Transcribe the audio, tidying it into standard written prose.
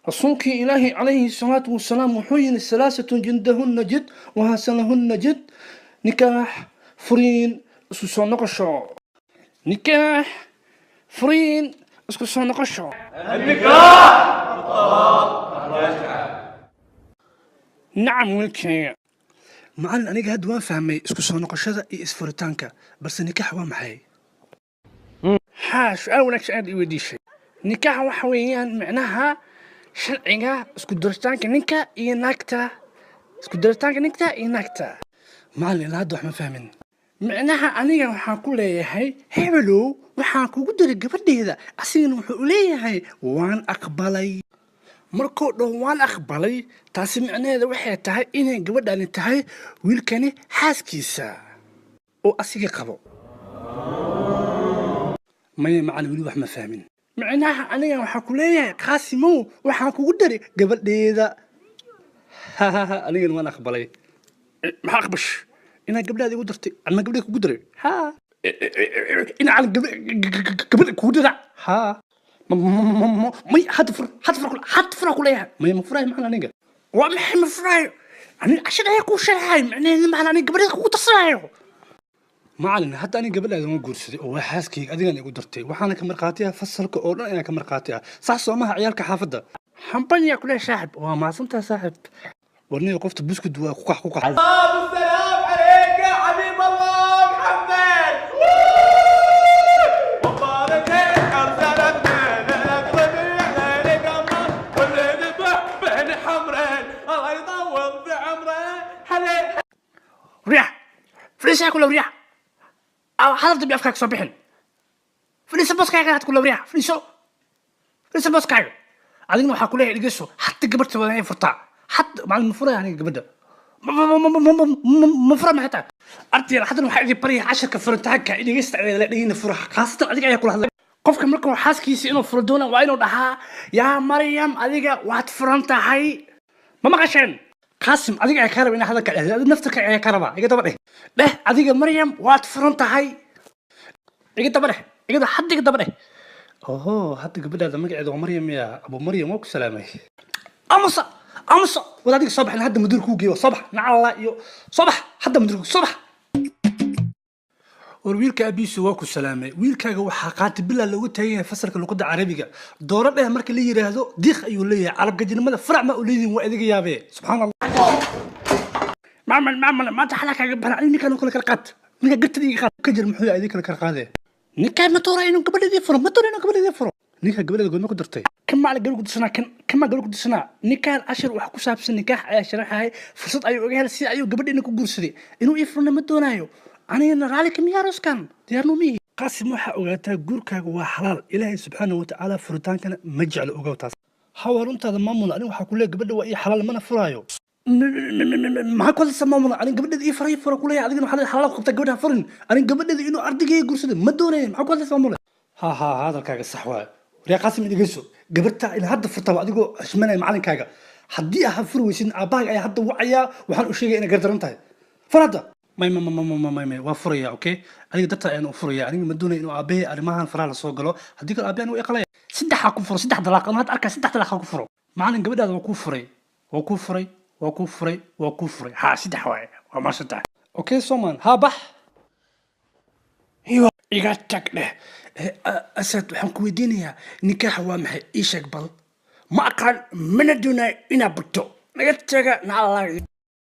Rasuulkii Ilaahi calayhi salaatu wasalaam wuxuu yidhi: ثلاثة جدهن جد وهزلهن جد. Nikaax, furiin, isku soo noqosho. Nikaax, furiin, isku soo noqosho. النكاح، الطلاق، الرجعة. Nacam, wiilkayga. Macallin, aniga hadda waan fahmay isku soo noqoshada iyo isfuritaanka, balse nikaax waa maxay? Haa, su-aal wanaagsan aad i weydiishay. Nikaax waxa weeyaan micnaha sharciga isku daritaanka ninka iyo naagta, isku daritaanka ninka iyo naagta. Macallin, ilaa hadda wax ma fahmin. Micnaha aniga waxaan ku leeyahay: "Hebelow, waxaan kugu diray gabadheeda." Asigana wuxuu leeyahay: "Waan aqbalay." Markuu dhaho "waan aqbalay", taasi micnaheeda waxay tahay inay gabadhani tahay wiilkani xaaskiisa oo asiga qabo. Maya macallin, weli wax ma fahmin. Micnaha aniga waxaa ku leeyahay: "Qaasimow, waxaan kugu daray gabadheeda." Anigana waan aqbalay. Maxaa aqbash? Inaa gabdhaada igu dartay. Anma gabdheeda kugu daray? Ha, inaa gabadha kugu dara. Ha, may, hadda fur, hadda fur, hadda fura kuleeyahay. Maya, ma furayo macallin. Aniga waa maxay ma furayo? Aniga cashar ayaa kuu sharaxay. Micnaheedu macallin, aniga gabadheeda kugu darsanayo. Macallin, hadda aniga gabadhaada ma guursaday oo waa xaaskayga, adigana igu dartay, waxaana ka markhaati ah fasalka oo dhan ayaa ka markhaati ah. Sax soo maha, ciyaalka xaafadda? Hambanyaa kule saaxib, waa mahadsantaha saaxib. Warniga qofta buskud waa ku kax ku kax. السلام عليك يا حبيب الله محمد، مبارك ارسلتنا لك ربيع ليل قمر واللي ذبح بين حمرين، الله يطول في عمره هلا. Riyax fadhiisaa kula, riyax hadal dambi afkaaga soo bixin. Fadhiiso booskaaga had kula. Riyax, fadhiiso, fadhiiso booskaaga. Adigna waxaa kuleeyahay, dhegeyso, hadda gabadhta waa inay furtaa hadda. Macallin, ma furaya aniga gabadha, ma fura. Maxay tahay ardayda? Haddana waxaa idin baraya casharka furitaanka. Dhegeysta, dhegeyna fura. Khaasatan adiga ayaa kula hadlay. Qofka markuu xaaskiisa inuu furo doona, waa inuu dhahaa: "Yaa Maryam, adiga waad furan tahay." Ma maqasheen? Qaasim, adiga ayaa kaa raba inaa hadalka dhehdo. Adiga naftarka ayaa kaa rabaa. Iga daba dheh, dheh adiga: "Maryam, waad furan tahay." Iga daba dheh, iga hadda, iga daba dheh. Oho, hadda gabadhaada magaceeda waa Maryam ya Abu Maryam, waa ku salaamay. Amasa, amasa wad adiga soo baxin. Hadda mudiir kuu geeyo. Soo bax nacalla iyo soo bax hadda mudiirku soo bax. War wiilka abiisu waa ku salaamay. Wiilkaaga waxaa qaati bilaa loogu taagan yahay fasalka luqadda Carabiga. Dooro dheh marka la yidhaahdo, diiq ayuu leeyahay. Carabgajinimada farac ma u leedihin, waa idiga yaabee. Subxaan Allah. Macmal, macmal, maanta xalaa kaaga baxna. Ani ninkaan oo kale kala qaad, ninka gartada iga qaad ka jir. Muxuu yahay idin kala kala qaadee? Ninkaan ma doonaa inuu gabadheedii furo, ma doona inuu gabadheedii furo. Ninka gabadheeda goodma ku dartay? Kan maa gabadh ku darsanaa? Kan kan maa gabadh ku darsanaa? Ninkaan cashar wax ku saabsan nikaax ayaa sharaxahay. Fursad ayuu oga helay sida ayuu gabadheena ku guursaday. Inuu ii furna ma doonaayo, anigana raalli kamiya. Arooskan diyaarno mihi. Qaasim, waxaa ogaataa guurkaaga waa xalaal. Ilaahay subxaanahu watacaala furitaankana ma jeclo, ogow taas. Hawa runtaada maamula. Aniga waxaa ku leeyahay gabadha waa ii xalaal, mana furaayo. Maxaa ku hadlaysaa, maamula? Aniga gabadheeda ii faray, fura kuleeyahay. Adigana waxaa leeyahay xalaal ku qabtaa, gabadha ha furin. Aniga gabadheeda inuu ardaygeega guursaday ma doonayo. Maxaa ku hadlaysaa, maamula? Ha ha, hadalkaaga sax waaye. Waryaa Qaasim, dhegeyso, gabarta ila hadda furtaa adigoo xushmanaya macalinkaaga. Haddii aad furi weysid, aabbahaaga ayaa hadda wacayaa. Waxaan u sheegaya inay gardaran tahay. Fur hadda. May, may, may, may, may, may, waa furaya. Okay, adiga darta ayaan u furaya. Aniga ma doonaya inuu aabbahay arrimahan faraha la soo galo. Haddii kale aabbahay anigu iqalaya. Saddexaa ku furo, saddex dalaaq ama hadda arkaa, saddex dalaaqa ku furo. Macalin, gabadhaada waa kuu furay, waa kuu furay, waa kuu furay, waa kuu furay. Ha, saddex waaye, waa maa saddex. Okay, soman ha bax. Iyo iga tag dheh. Asad, waxaan ku weydiinayaa, nikaaxa waa maxay? Ii sheeg bal. Ma aqaan, mana doonayo inaad barto. Naga taga nacalaa.